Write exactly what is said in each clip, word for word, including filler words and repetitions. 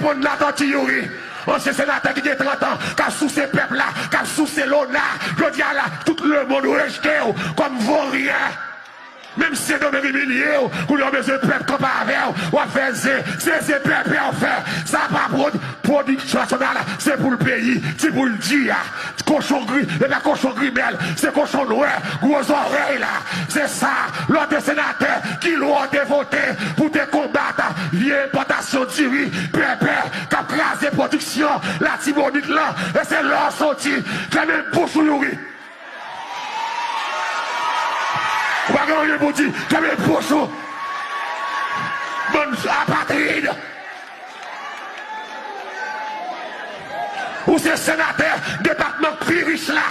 Reponn Latortue Youri, ansyen senatè ki gen trant an, k ap souse pèp la, k ap souse lona. Jodi a la, tout lemonn rejte w kòm voryen. Menm Sendomeng imilye w, kounye a w bezwen pèp kanpe avè w, w ap fè zen, se zen pèpè w fè. Sa pa pwod-, pwodiksyon nasyonal, se pou l peyi, ti pou l di a. Kochon gri, e pa kochon grimèl, se kochon nwè, gwo zòrèy la. Se sa, lè w te senatè, ki lwa w te vote pou te konbat vye enpòtasyon diri, pèpè, k ap kraze pwodiksyon Latibonit lan, e se la w soti, fèmen bouch ou Youri. Ou pa gen anyen pou di, fèmen bouch ou. Bann apatrid. Ou se senatè depatman k pi rich la.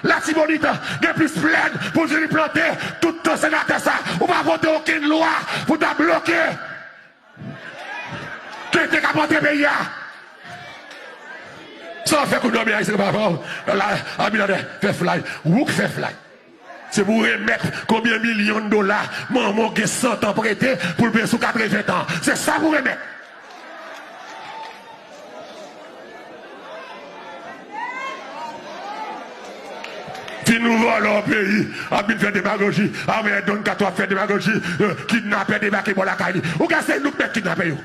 Latibonit gen plis plèn pou diri plante. Tout tan senatè sa, ou pa vote okenn lwa pou ta bloke tenten k ap antre peyi a. Sa w fè kou dòmi a, se pa fè w la, Abinader fè flay, wouk fè flay. Se pou remèt konbyen milyon dola manman w gen san tan prete pou l peye sou katreven tan. Se sa pou remèt. Fin nou vòlò peyi, ap vin fè demagoji. Avè Don Kato ap fè demagoji, eh, kidnapè debake bò lakay li. Ou ka se nou k mèt kidnapè yo.